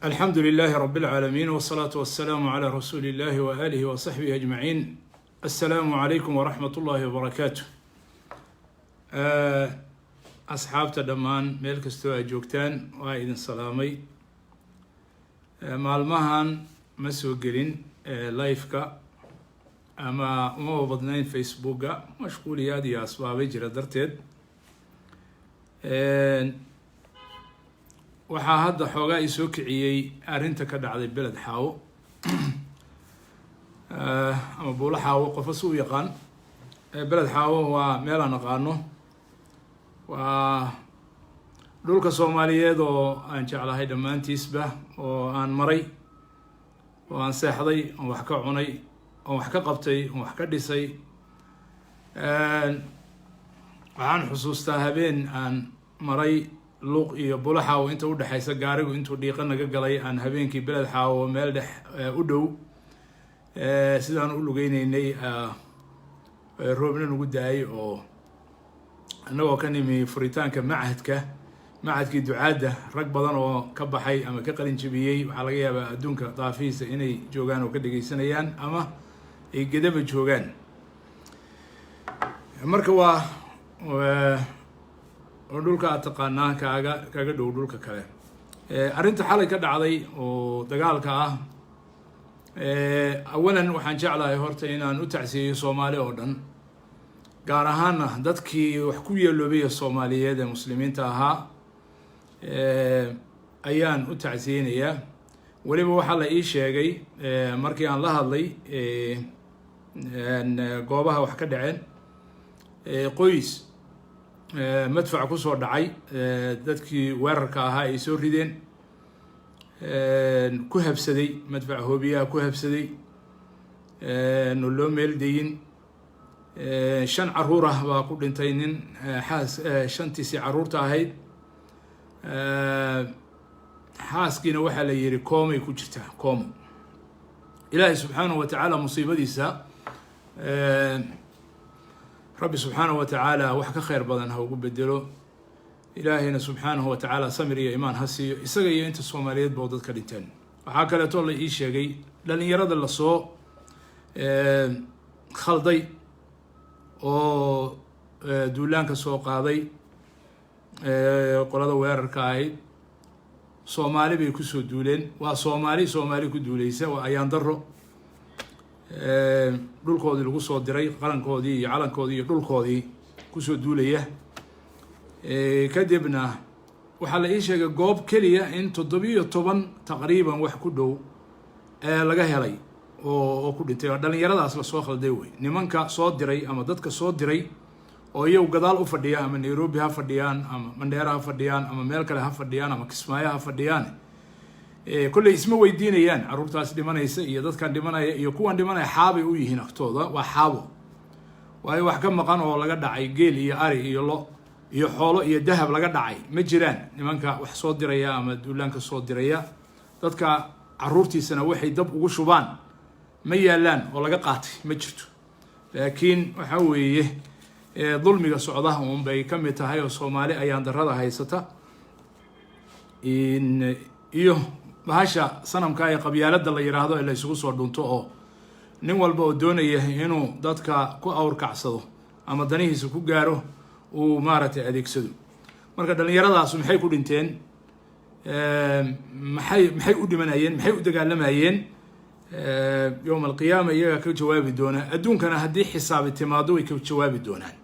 Alxamdu lilahi rab اlcaalamiin wالsalaatu wasalaamu calى rasuuli illahi wa alihi wa saxbihi ajmaciin. Assalaamu calaykum waraxmat ullahi wabarakaatu. Asxaabta dhammaan meel kastoo aad joogtaan, waa idin salaamay. Maalmahan ma soo gelin live-ka ama umaba badnayn Facebooka, mashquuliyaad iyo asbaabay jira darteed. Waxaa hadda xoogaa i soo kiciyey arrinta ka dhacday Beled Xaawo ama Buulo Xaawo, qofa si u yaqaan. Beled Xaawo waa meel aan aqaano, waa dhulka Soomaaliyeed oo aan jeclahay dhammaantiisba, oo aan maray, oo aan seexday, oon wax ka cunay, oon wax ka qabtay, oon wax ka dhisay. Waxaan xusuustaa habeen aan maray Luuq iyo Bulo Xaawo inta udhexaysa, gaarigu intuu dhiiqa naga galay, aan habeenkii Beled Xaawo meel dhex u dhow sidaan u lugeyneynay, roobna nagu da-ay, oo annagoo ka nimi furitaanka machadka, machadkii ducaadda. Rag badan oo ka baxay ama ka qalin jebiyey waxaa laga yaabaa adduunka daafihiisa inay joogaan oo ka dhegeysanayaan ama ay gedaba joogaan. Marka waa oo dhulka aad taqaanaa kaaga dhow dhulka kale. Arrinta xalay ka dhacday oo dagaalka ah, awalan waxaan jeclahay horta inaan u tacsiyeeyo Soomaali oo dhan, gaar ahaana dadkii wax ku yeeloobaya Soomaaliyeed ee Muslimiinta ahaa ayaan u tacsiyeynayaa. Weliba waxaa la ii sheegay markii aan la hadlay goobaha wax ka dhaceen, qoys madfac kusoo dhacay, dadkii weerarka ahaa ay soo rideen, ku habsaday madfac hoobiyaha, ku habsaday no loo meel dayin. Shan caruur ah baa ku dhintay, nin xaas shantiisii caruurta ahayd, xaaskiina waxaa la yihi koomay ku jirtaa, koomo. Ilaahay subxaanahu wa tacaala musiibadiisa, Rabbi subxaanahu wa tacaala wax ka kheyr badan ha ugu bedelo. Ilaahayna subxaanahu wa tacaala samir iyo imaan ha siiyo isaga iyo inta Soomaaliyeed ba oo dadka dhinteen. Waxaa kaleeto la ii sheegay dhalinyarada lasoo khalday oo duulaanka soo qaaday, qolada weerarka ahayd, Soomaali bay kusoo duuleen. Waa Soomaali Soomaali ku duuleysa, waa ayaan daro. Dhulkoodii lagu soo diray, qarankoodii iyo calankoodii iyo dhulkoodii kusoo duulaya. Kadibna waxaa la ii sheegay goob keliya in 17 taqriiban wax ku dhow laga helay oo ku dhintay oo dhalinyaradaas lasoo khalday wey. Nimanka soo diray ama dadka soo diray oo iyagu gadaal u fadhiya, ama Nairobi ha fadhiyaan ama Mandheera ha fadhiyaan ama meel kale ha fadhiyaan ama Kismaayo ha fadhiyaan, kolley isma weydiinayaan carruurtaas dhimanaysa iyo dadkan dhimanaya iyo kuwan dhimanaya. Xaabay u yihiin agtooda, waa xaabo, waayo wax ka maqan oo laga dhacay, geel iyo ari iyo lo iyo xoolo iyo dahab laga dhacay ma jiraan. Nimanka wax soo diraya ama duulaanka soo diraya, dadka caruurtiisana waxay dab ugu shubaan ma yaalaan oo laga qaatay ma jirto. Laakiin waxa weeye dulmiga socda uun bay ka mid tahay, oo Soomaali ayaan darada haysata iyo bahasha sanamka ee qabyaaladda la yiraahdo ee la isugu soo dhunto, oo nin walba oo doonaya inuu dadka ku awrkacsado ama danihiisa ku gaaro uu maaragtay adeegsado. Marka dhallinyaradaas maxay ku dhinteen? Maxay u dhimanayeen? Maxay u dagaalamayeen? Yowma alqiyaama iyagaa ka jawaabi doonaa. Adduunkana haddii xisaabi timaado way ka jawaabi doonaan.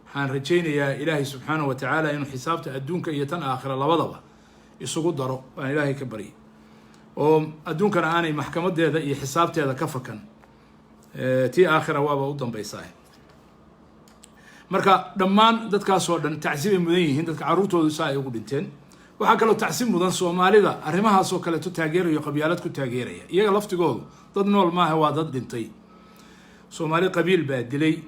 Waxaan rajaynayaa Ilaahay subxaanahu wa tacaala inuu xisaabta adduunka iyo tan aakhira labadaba isugu daro, waan Ilaahay ka baryay, oo adduunkana aanay maxkamadeeda iyo xisaabteeda ka fakan, tii aakhira waaba u dambeysaa. Marka dhammaan dadkaasoo dhan tacsi bay mudan yihiin, dadka carruurtoodu saa ay ugu dhinteen. Waxaa kaloo tacsi mudan Soomaalida arrimahaasoo kaleeto taageerayo, qabyaalad ku taageeraya. Iyaga laftigoodu dad nool maaha, waa dad dhintay. Soomaali qabiil baa dilay,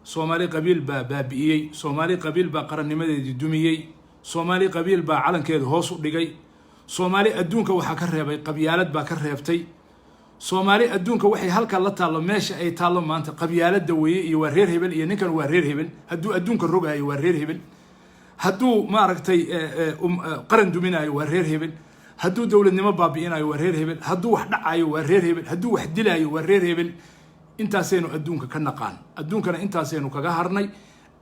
Soomaali qabiil baa baabi'iyey, Soomaali qabiil baa qarannimadeedii dumiyey, Soomaali qabiil baa calankeeda hoos u dhigay. Soomaali adduunka waxaa ka reebay qabyaalad baa ka reebtay. Soomaali adduunka waxay halkaa la taallo, meesha ay taallo maanta, qabyaaladda weeye iyo waa reer hebel iyo ninkan waa reer hebel. Hadduu adduunka rogaayo waa reer hebel, hadduu maaragtay qaran duminaayo waa reer hebel. Hadduu dowladnimo baabi'inayo, waa reer hebel. Hadduu wax dhacayo, waa reer hebel. Hadduu wax dilaayo, waa reer hebel. Intaasaynu adduunka ka naqaan, adduunkana intaasaynu kaga harnay.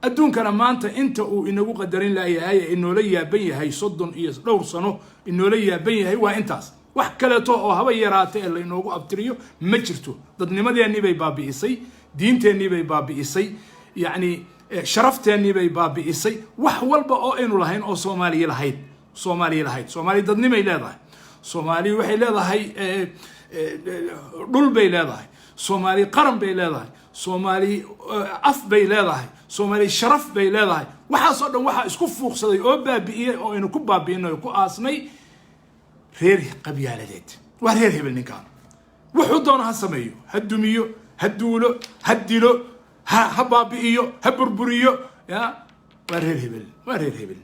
Adduunkana maanta inta uu inagu qadarin layahay ee inoola yaaban yahay, 30 iyo dhowr sano inoola yaaban yahay, waa intaas. Wax kaleeto oo haba yaraata ee lainoogu abtiriyo ma jirto. Dadnimadeennii bay baabi'isay, diinteennii bay baabi'isay, yacni sharafteenii bay baabi'isay. Wax walba oo aynu lahayn oo Soomaaliya lahayd, Soomaaliya lahayd. Soomaaliya dadnimay leedahay, Soomaaliya waxay leedahay dhul bay leedahay, Soomaali qaran bay leedahay, Soomaali af bay leedahay, Soomaali sharaf bay leedahay. Waxaasoo dhan waxaa isku fuuqsaday oo baabi'iyey oo aynu ku baabi'inay oo ku aasnay reer qabyaaladeed. Waa reer hebel ninkaan, wuxuu doono ha sameeyo, ha dumiyo, ha duulo, ha dilo, ha baabi'iyo, ha burburiyo. Ya waa reer hebel, waa reer hebel.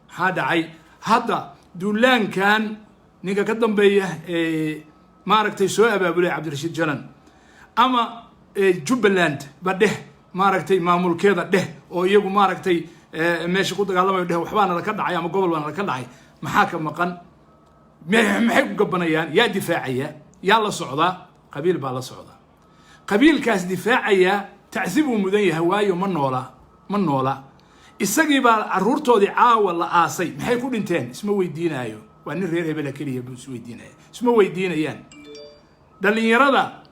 Maxaa dhacay hadda? Duulaankan ninka ka dambeeya ee maaragtay soo abaabulay, Cabdirashiid Janan ama Jubbaland ba dheh, maaragtay maamulkeeda dheh, oo iyagu maaragtay meesha ku dagaalamayo dheh, waxbaana laka dhacay ama gobol baana laka dhacay. Maxaa ka maqan? Maxay ku gabanayaan? Yaa difaacaya? Yaa la socdaa? Qabiil baa la socdaa. Qabiilkaas difaacaya tacsi buu mudan yahay, waayo ma noola, ma noola. Isagii baa caruurtoodii caawa la aasay. Maxay ku dhinteen? Isma weydiinaayo. Waa nin reer hebela keliya buu isweydiinaya. Isma weydiinayaan dhallinyarada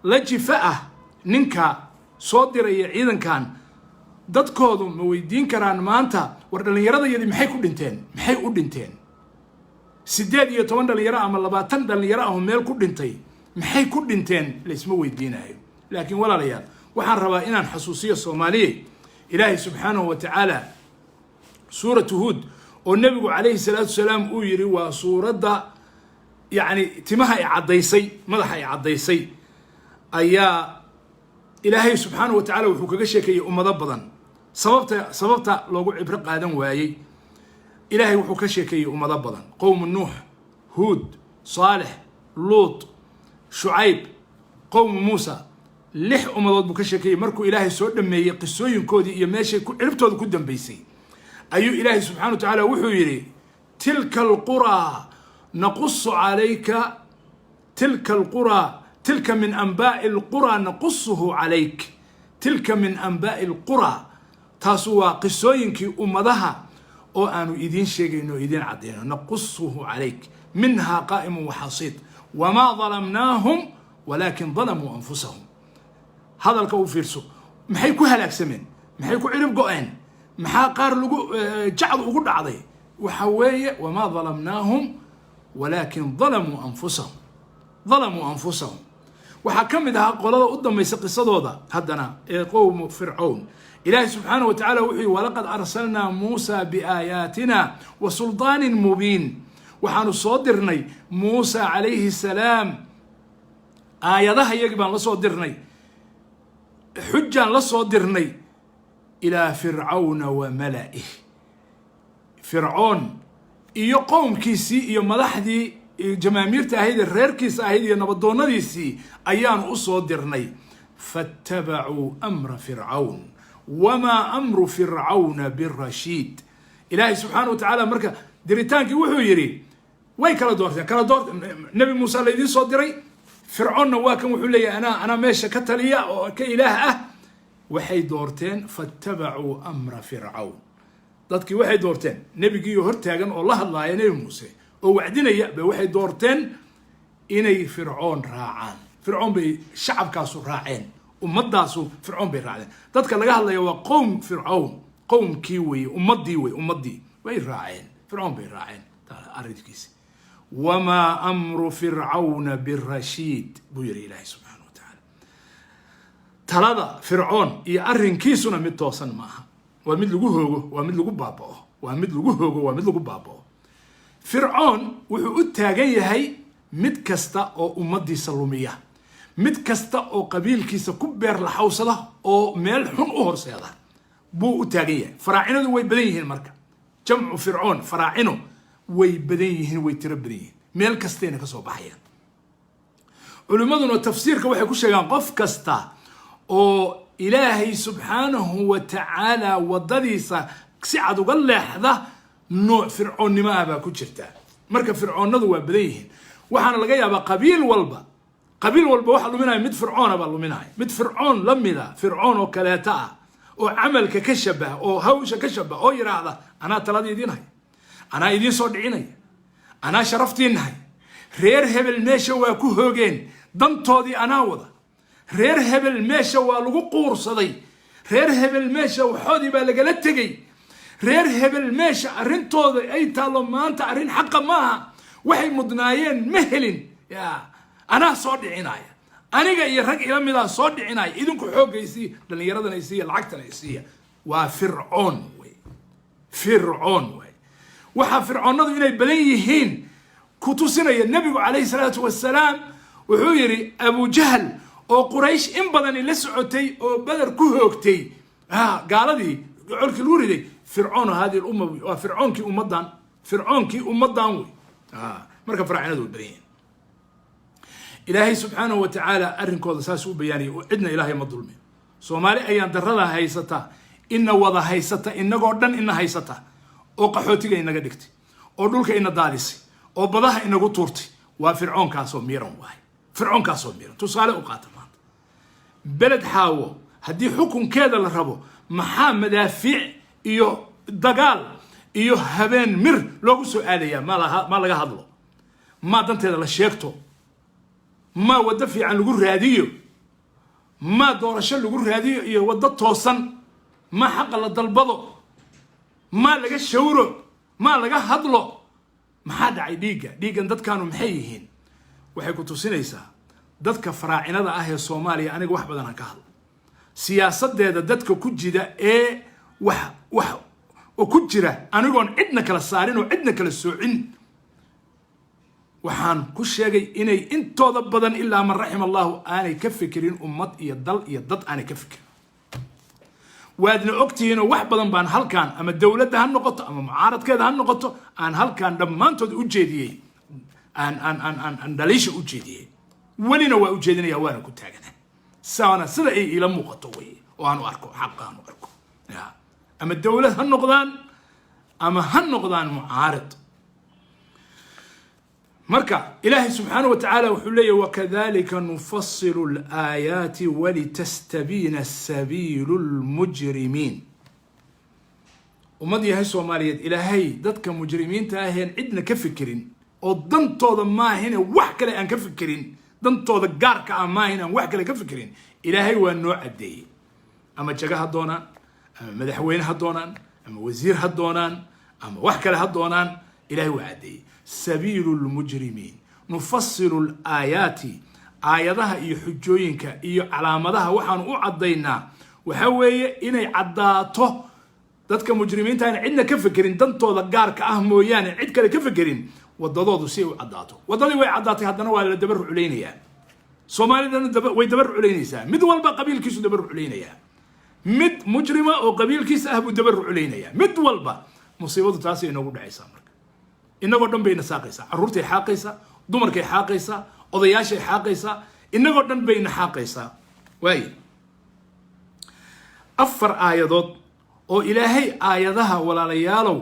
la jifa ah ninka soo diraya ciidankan. Dadkoodu ma weydiin karaan maanta, war dhallinyaradayadii maxay ku dhinteen? Maxay u dhinteen? 18 dhalinyaro ama 20 dhalinyaro ah oo meel ku dhintay, maxay ku dhinteen? Laysma weydiinayo. Laakiin walaalayaal, waxaan rabaa inaan xasuusiyo Soomaaliye, Ilaahay subxaanahu wa tacaala Suuratu Huud, oo nebigu calayhi salaatu wasalaam uu yidhi waa suuradda yacni timaha ay caddaysay, madaxa ay caddaysay, ayaa Ilaahay subxaanahu wa tacala wuxuu kaga sheekeeyey ummado badan. Sababta loogu cibro qaadan waayey, Ilaahay wuxuu ka sheekeeyey ummado badan: qowmu Nuux, Huud, Saalex, Luut, Shucayb, qowmu Muusa. Lix ummadood buu ka sheekeeyey. Markuu Ilaahay soo dhameeyey qisooyinkoodii iyo meeshay ciribtooda ku dambeysay, ayuu Ilaahay subxana wa tacaala wuxuu yidhi: تلك القرى نقص عليك، تلك القرى، تلك من أنباء القرى نقصه عليك، تلك من أنباء القرى. Taasu waa qisooyinkii ummadaha oo aanu idiin sheegayno o idiin caddayno. نقصه عليك، منها قائم وحصيد، وما ظلمناهم ولكن ظلموا أنفسهم. Hadalka u fiirso. Maxay ku halaagsameen? Maxay ku cirib go-een? Maxaa qaar lagu jacdu ugu dhacday? Waxa weeye: وما ظلمناهم ولكن ظلموا أنفسهم، ظلموا أنفسهم. Waxaa ka mid ahaa qolada u dambaysa qisadooda haddana ee qowmu Fircawn. Ilaahi subxaanaه wa tacala wuxuu yihi: ولقد أرسلنا موسى بآياتنا وسلطان مبين. Waxaanu soo dirnay Muusa calayhi salaam, aayadaha iyagii baan la soo dirnay, xujaan la soo dirnay, إلى فرعون وملئه. Fircoon iyo qowmkiisii iyo madaxdii jamaamiirta ahayd ee reerkiisa ahayd iyo nabadoonnadiisii ayaanu usoo dirnay. فاتبعوا أمر فرعون وما أمر فرعون برشيد. Ilaahay subxaana wa tacaala marka diritaankii wuxuu yidhi way kala doorteen, kala door. Nebi Muuse laydiin soo diray, Fircoonna waa kan wuxuu leeyahay anaa meesha ka taliya oo ka ilaah ah. Waxay doorteen فاتبعوا أمر فرعون. Dadkii waxay doorteen nebigiiyo hortaagan oo la hadlaaya, Nebi Muuse oo wacdinaya ba, waxay doorteen inay Fircoon raacaan. Fircoon bay shacabkaasu raaceen, ummadaasu Fircoon bay raacdeen. Dadka laga hadlaya waa qowm Fircown, qowmkii weye, ummadii wey, ummaddii way raaceen, Fircoon bay raaceen arrinkiisi. وما أمر فرعون برشيد buu yihi Ilaahay subxaana wa tacaala. Talada Fircoon iyo arrinkiisuna mid toosan maaha, waa mid lagu hoogo, waa mid lagu baaba'o, waa mid lagu hoogo, waa mid lagu baaba'o. Fircoon wuxuu u taagan yahay mid kasta oo ummadiisa lumiya, mid kasta oo qabiilkiisa ku beer laxawsada oo meel xun u horseeda buu u taagan yahay. Faraacinadu way badan yihiin. Marka jamcu Fircoon, faraacino, way badan yihiin, way tiro badan yihiin, meel kastayna kasoo baxayaan. Culimmaduna tafsiirka waxay ku sheegaan qof kasta oo Ilaahay subxaanahu wa tacaala waddadiisa si cad uga leexda, nooc fircoonnimo ah baa ku jirta. Marka fircoonadu waa badan yihiin, waxaana laga yaabaa qabiil walba, qabiil walba waxa luminaya mid fircoona baa luminaya, mid fircoon la mida, fircoon oo kaleeta ah, oo camalka ka shabaha, oo hawsha ka shabaha, oo yidhaahda: "Anaa talada idiin haya, anaa idiin soo dhicinaya, anaa sharaftiinahay. Reer hebel meesha waa ku hoogeen, dantoodii anaa wada. Reer hebel meesha waa lagu quursaday. Reer hebel meesha waxoodii baa lagala tegey. Reer hebel meesha arrintooda ay taallo maanta arrin xaqa maaha, waxay mudnaayeen ma helin. Ya anaa soo dhicinaya, aniga iyo rag ila midaa soo dhicinaya. Idinku xoogga isiiya, dhallinyaradana isiiya, lacagtana isiiya." Waa fircoon wey, fircoon wey. Waxaa fircoonadu inay badan yihiin ku tusinaya, nebigu calayhi salaatu wasalaam wuxuu yidhi: Abujahl oo Quraysh in badani la socotay oo Beder ku hoogtay, gaaladii colkii lagu riday, fircoon hadihi lumma, waa fircoonkii ummaddan, fircoonkii ummaddan wey. Marka faraacinadu way badan yihiin. Ilaahay subxaanahu wa tacaala arrinkooda saas u bayaanayay, oo cidna Ilaahay ma dulmin. Soomaali ayaan darada haysata, ina wada haysata, inagoo dhan ina haysata, oo qaxootiga inaga dhigtay, oo dhulka ina daadisay, oo badaha inagu tuurtay, waa fircoonkaasoo miran waay, fircoonkaasoo miran. Tusaale u qaata maanta Beled Xaawo, haddii xukunkeeda la rabo, maxaa madaafiic iyo dagaal iyo habeen mir loogu soo aadayaa? Ma laha, ma laga hadlo, ma danteeda la sheegto, ma waddo fiican lagu raadiyo, ma doorasho lagu raadiyo iyo waddo toosan, ma xaqa la dalbado, ma laga shawro, ma laga hadlo? Maxaa dhacay? Dhiigga, dhiiggan dadkaanu maxay yihiin? Waxay ku tusinaysaa dadka faraacinada ah ee Soomaaliya. Aniga wax badan aan ka hadlo siyaasadeeda, dadka ku jira ee wax oo ku jira, anigoon cidna kala saarin oo cidna kala soocin, waxaan ku sheegay inay intooda badan, ilaa man raxima Allahu, aanay ka fikirin ummad iyo dal iyo dad aanay ka fikirin. Waadna ogtihiinoo wax badan baan halkan, ama dowladda ha noqoto ama mucaaradkeeda ha noqoto, aan halkan dhammaantood u jeediyey, aan dhaliisha u jeediyey, welina waa u jeedinaya, waana ku taagana saana sida ay iila muuqato wey oo aan u arko, xaqa aan u arko. Ya ama dowlad ha noqdaan ama ha noqdaan mucaarid. Marka Ilaahay subxaanahu wa tacaala wuxuu leeyahy: "Wakadalika nufasilu alaayaati walitastabiina sabiilu lmujrimiin." Ummad yahay Soomaaliyeed, Ilaahay dadka mujrimiinta aheen cidna ka fikirin oo dantooda maahine wax kale aan ka fikirin, dantooda gaarka ah maahin aan wax kale ka fikirin, Ilaahay waa noo caddeeyey. Ama jaga ha doonaan, ama madaxweyne ha doonaan, ama wasiir ha doonaan, ama wax kale ha doonaan, Ilahay waa caddeeyey sabiilu lmujrimiin. Nufasilu alaayaati, aayadaha iyo xujooyinka iyo calaamadaha waxaanu u caddaynaa waxa weeye inay caddaato dadka mujrimiinta aan cidna ka fekerin, dantooda gaarka ah mooyaane cid kale ka fekerin, wadadoodu si ay u caddaato. Waddadii way caddaatay, haddana waa la daba ruculaynayaa. Soomaalidana way daba ruculaynaysaa. Mid walba qabiilkiisu daba ruculaynayaa, mid mujrima oo qabiilkiisa ah buu daba ruculaynayaa mid walba. Musiibadu taasay inoogu dhacaysaa. Marka inagoo dhan bayna saaqaysaa, carruurtay xaaqaysaa, dumarkay xaaqaysaa, odayaashay xaaqaysaa, inagoo dhan bayna xaaqaysaa. Waaye afar aayadood oo Ilaahay aayadaha, walaalayaalow,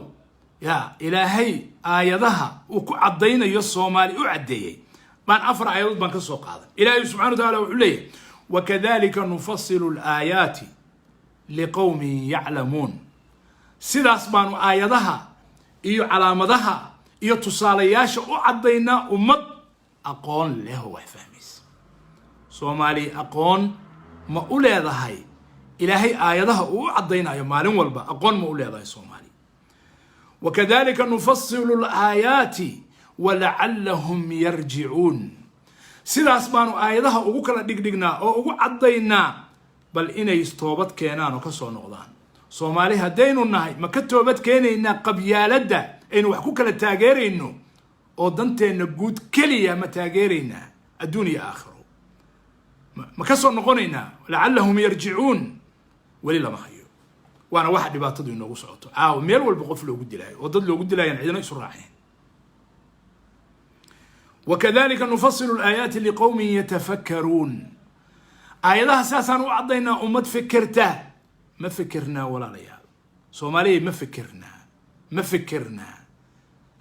ya Ilaahay aayadaha uu ku caddaynayo Soomaali u caddeeyey baan, afar aayadood baan ka soo qaaday. Ilaahay subxana wa tacala wuxuu leeyahay: "Wakadalika nufasilu alaayaati liqowmin yaclamuun." Sidaas baanu aayadaha iyo calaamadaha iyo tusaalayaasha u caddaynaa ummad aqoon leh oo wax fahmaysa. Soomaali aqoon ma u leedahay Ilaahay aayadaha uu u caddaynayo maalin walba? Aqoon ma u leedahay Soomaali? "Wakadalika nufasilu alaayaati walacallahum yarjicuun." Sidaas baanu aayadaha ugu kala dhigdhignaa oo ugu caddaynaa bal inay toobad keenaan oo kasoo noqdaan. Soomaali haddaynu nahay, ma ka toobad keenaynaa qabyaaladda aynu wax ku kala taageerayno, oo danteenna guud keliya ma taageeraynaa adduun iyo aakhiro? Ma ka soo noqonaynaa? Lacallahum yarjicuun weli lama hayo, waana waxa dhibaatadu inoogu socoto caawa, meel walba qof loogu dilaayo oo dad loogu dilaayaan cidina isu raaceen. "Wakadalika nufasilu alaayaati liqowmin yatafakkaruun." Aayadaha saasaan u caddaynaa ummad fekerta. Ma fikirnaa, walaalayaal? Soomaaliya, ma fikirnaa? Ma fikirnaa?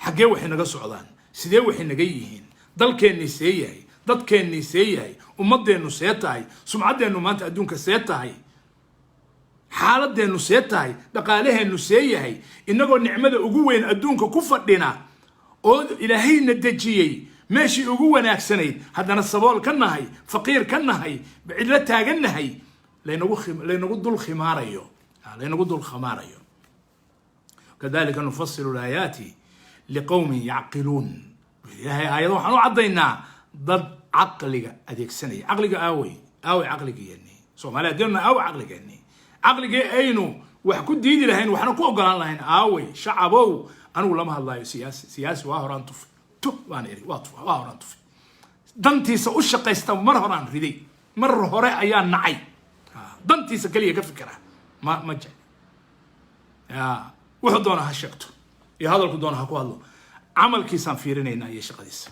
Xaggee waxay naga socdaan? Sidee waxay naga yihiin? Dalkeennii see yahay? Dadkeennii see yahay? Ummaddeennu see tahay? Sumcaddeennu maanta adduunka see tahay? Xaaladeennu see tahay? Dhaqaalaheennu see yahay? Innagoo nicmada ugu weyn adduunka ku fadhina oo Ilaahayna dejiyey meeshii ugu wanaagsanayd, haddana sabool ka nahay, faqiir ka nahay, cidlo taagan nahay, laynagu dul khimaarayo, laynagu dul khamaarayo. كذلك نفصل الآيات لقوم يعقلون. Ilaahay aayado waxaan u caddaynaa dad caqliga adeegsanaya. Caqliga aawey? Aawey caqligeeni? Soomaaliya haddaynu aawey caqligeeni? Caqligii aynu wax ku diidi lahayn, waxna ku ogolaan lahayn, aawey? Shacabow, anigu lama hadlaayo siyaasi. Siyaasi waa horaan tufi, tu waan iri, waa tuf, waa horaan tufi. Dantiisa u shaqaysta mar horaan riday, mar hore ayaa nacay. Dantiisa keliya ka fikira ma jecli. Ya wuxuu doona ha sheegto iyo hadalku doona ha ku hadlo, camalkiisaan fiirinaynaa iyo shaqadiisa.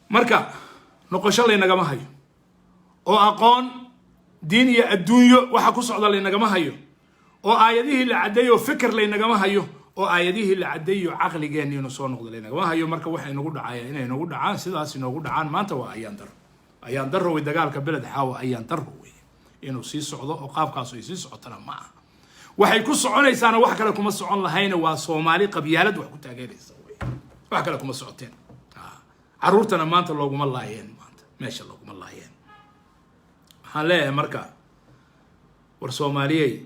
Marka noqosho laynagama hayo oo aqoon diin iyo adduunyo waxa ku socda laynagama hayo, oo aayadihii la caddeeyo fikir laynagama hayo, oo aayadihii la caddeeyo caqligeenni inuu soo noqdo laynagama hayo. Marka waxa inagu dhacaya inay inagu dhacaan, sidaas inoogu dhacaan maanta waa ayaan daro, ayaan daro wey. Dagaalka Beled Xaawa ayaan daro wey. Inuu sii socdo oo qaabkaasu ay sii socotana ma aha. Waxay ku soconaysaana wax kale kuma socon lahayna, waa Soomaali qabyaalad wax ku taageeraysa wey. Wax kale kuma socoteen. Caruurtana maanta looguma laayeen, maanta meesha looguma laayeen. Waxaan leeyahay marka, war Soomaaliyey,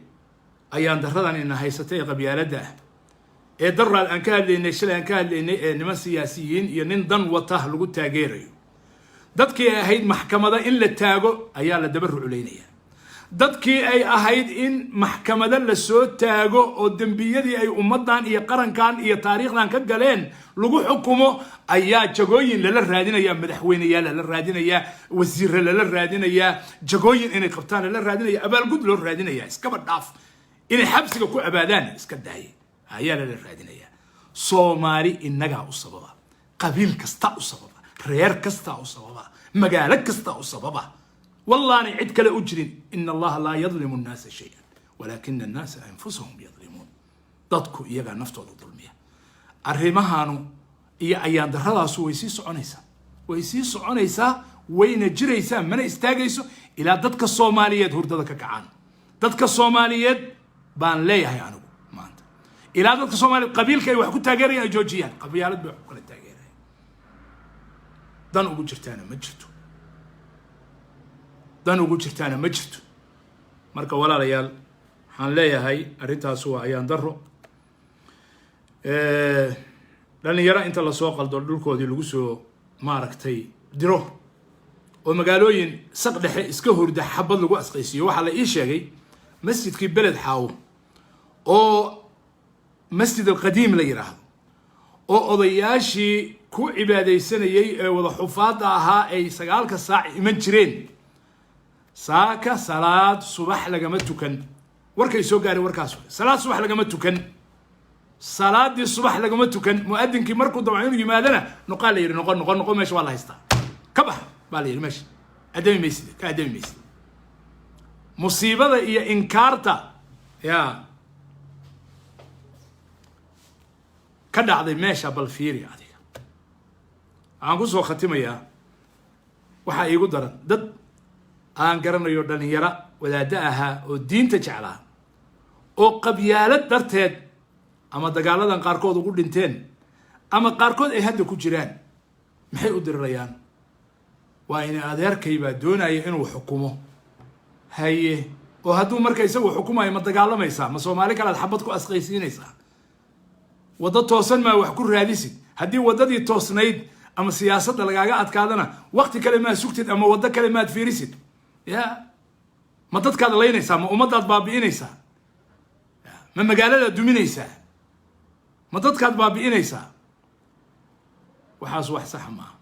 ayaan daradan ina haysatay ee qabyaaladda ah ee daraad aan ka hadlaynay, shalay aan ka hadlaynay, ee niman siyaasiyiin iyo nin dan wata lagu taageerayo, dadkii ay ahayd maxkamada in la taago ayaa la daba ruculaynaya. Dadkii ay ahayd in maxkamado la soo taago oo dembiyadii ay ummaddan iyo qarankan iyo taariikhdan ka galeen lagu xukumo ayaa jagooyin lala raadinayaa, madaxweyneyaal lala raadinayaa, wasiire lala raadinayaa, jagooyin inay qabtaan lala raadinaya, abaalgud loo raadinaya. Iskaba dhaaf inay xabsiga ku abaadaan, iska daaya, ayaa lala raadinayaa. Soomaali innagaa u sababa, qabiil kasta u sababa, reer kastaa u sababa, magaalo kastaa u sababa. Wallaanay cid kale u jirin. إن الله لا يظلم الناس شيئا ولكن الناس أنفسهم يظلمون. Dadku iyagaa naftooda dulmiya. Arrimahanu iyo ayaan daradaasu way sii soconaysaa, way sii soconaysaa, wayna jiraysaa, mana istaagayso ilaa dadka Soomaaliyeed hurdada ka kacaan. Dadka Soomaaliyeed baan leeyahay anigu maanta, ilaa dadka Soomaaliyeed qabiilka ay wax ku taageerayaan ay joojiyaan. Qabyaalad bay wax ku kala taageerayaan, dan ugu jirtaana ma jirto, dan ugu jirtaana ma jirto. Marka walaalayaal, waxaan leeyahay arrintaas waa ayaan daro. Dhalinyaro inta lasoo qaldo dhulkoodii lagu soo maaragtay diro oo magaalooyin saq dhexe iska hurda xabad lagu asqaysiiyo. Waxaa la ii sheegay masjidkii Beled Xaawo oo Masjid Alqadiim la yidhaahdo, oo odayaashii ku cibaadaysanayay ee wada xufaadda ahaa ay 9-ka saac iman jireen, saaka salaad subax lagama tukan. Warkay soo gaaray warkaas, salaad subax lagama tukan, salaadii subax lagama tukan. Muadinkii markuu dabco inuu yimaadana, noqaa la yidhi, noqo, noqo, noqo, meesha waa la haystaa, ka bax baa la yidhi, meesha adami maysid, ka adami maysid. Musiibada iyo inkaarta ya ka dhacday meesha bal fiiri adiga. Waxaan kusoo khatimayaa, waxaa iigu daran dad aan garanayo, dhalinyaro wadaaddo ahaa oo diinta jeclaa, oo qabyaalad darteed ama dagaaladan qaarkood ugu dhinteen ama qaarkood ay hadda ku jiraan. Maxay u dirirayaan? Waa ina adeerkay baa doonaya inuu xukumo. Haye, oo hadduu marka isagu xukumayo, ma dagaalamaysaa? Ma Soomaali kale aad xabad ku asqaysiinaysaa? Waddo toosan maa wax ku raadisid? Haddii waddadii toosnayd ama siyaasadda lagaaga adkaadana, wakti kale maa sugtid ama waddo kale maad fiirisid? Ya ma dadkaad laynaysaa? Ma ummaddaad baabi'inaysaa? Ma magaaladaad duminaysaa? Ma dadkaad baabi'inaysaa? Waxaas wax saxa maaha,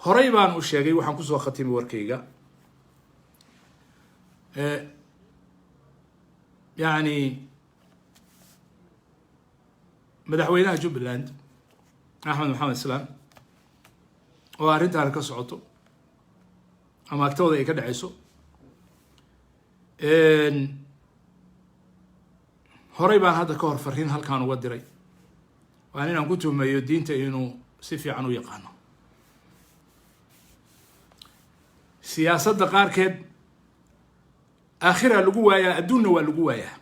horey baan u sheegay. Waxaan kusoo khatimay warkayga, yacni madaxweynaha Jubbaland Axmed Maxamed Islaam oo arrintaana ka socoto ama agtooda ay ka dhaceyso. Horey baan hadda ka hor fariin halkaan uga diray. Waxaan leeyahay, Waa inaan ku tuhmayo diinta inuu si fiican u yaqaano. Siyaasadda qaarkeed aakhira lagu waayaa, adduunna waa lagu waayaa.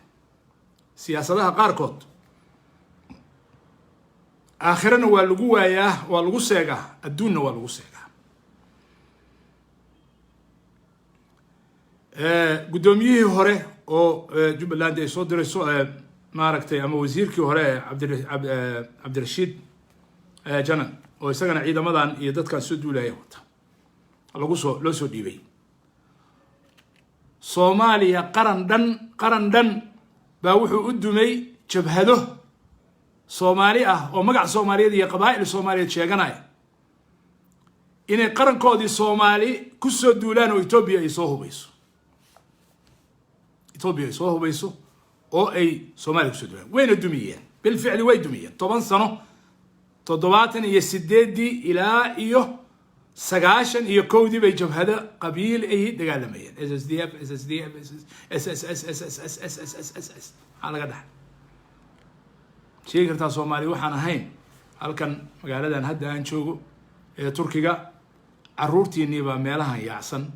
Siyaasadaha qaarkood aakhirana waa lagu waayaa, waa lagu seegaa, adduunna waa lagu seegaa. Guddoomiyihii hore oo Jubbaland ay soo dirayso, maaragtay, ama wasiirkii hore Cabdirashiid Janan, oo isagana ciidamadan iyo dadkan soo duulaya wata, lagu soo loo soo dhiibay Soomaaliya, qaran dhan, qaran dhan baa wuxuu u dumay jabhado Soomaali ah oo magac Soomaaliyeed iyo qabaa'il Soomaaliyeed sheeganaya inay qarankoodii Soomaali ku soo duulaan, oo Etoobiya ay soo hubayso, Etoobiya ay soo hubayso oo ay Soomaaliya kusoo duulaan. Wayna dumiyeen, bilficli way dumiyeen. 10 sano, 78-dii ilaa iyo 91-dii bay jabhado qabiil ay dagaalamayeen, SSDF, SSDF, SSS, SSS, SSS, SS. Maxaa laga dhaxay? Sheegi kartaa Soomaaliya waxaan ahayn? Halkan magaaladan hadda aan joogo ee Turkiga, caruurtiinii baa meelahan yaacsan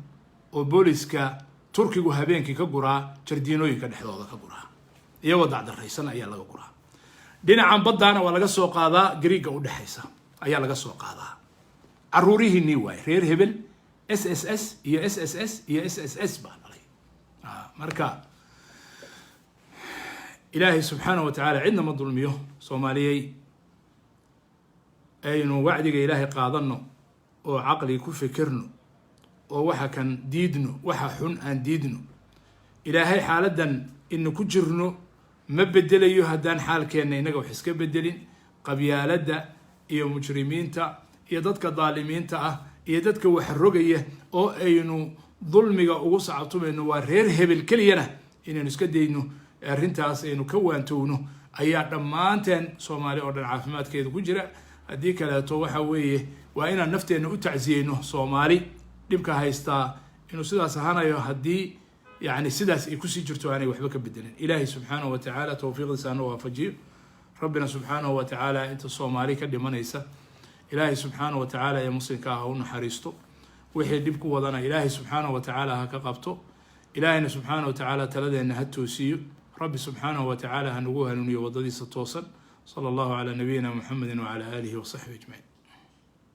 oo booliska Turkigu habeenkii ka guraa, jardiinooyinka dhexdooda ka guraa, iyagoo dacdaraysan ayaa laga guraa. Dhinacan baddaana waa laga soo qaadaa, Gariiga udhexaysa ayaa laga soo qaadaa. Caruurihiinii waaye, reer hebel, SSS iyo SSS iyo SSS baa dhalay. Marka Ilaahay subxaanahu wa tacaala cidna ma dulmiyo. Soomaaliyey, aynu wacdiga Ilaahay qaadano oo caqli ku fikirno oo waxa kan diidno, waxa xun aan diidno. Ilaahay xaaladdan inu ku jirno ma bedelayo haddaan xaalkeenna innaga wax iska bedelin. Qabyaaladda iyo mujrimiinta iyo dadka daalimiinta ah iyo dadka wax rogaya oo aynu dulmiga ugu sacabtumayno, waa reer hebel keliyana, inaynu iska dayno arrintaas, aynu ka waantowno ayaa dhammaanteen Soomaali oo dhan caafimaadkeeda ku jira. Haddii kaleeto waxa weeye waa inaan nafteenna u tacsiyeyno. Soomaali dhibka haystaa inuu sidaas ahaanayo haddii yani sidaas ay kusii jirto, aanay waxba ka bedelin. Ilaahay subxaanahu wa tacaala towfiiqdiisa ana waafajiyo. Rabbina subxaanahu wa tacaala inta Soomaali ka dhimanaysa Ilaahay subxaanahu wa tacaala ee muslimka ah ha u naxariisto. Wixii dhib ku wadana Ilaahay subxaanahu wa tacaala ha ka qabto. Ilaahayna subxaanahu wa tacaala taladeenna ha toosiyo. Rabbi subxaanahu wa tacaala ha nagu hanuuniyo waddadiisa toosan. Sala Allahu calaa nabiyina Muxamedi wacala aalihi wasaxbihi ajmaciin.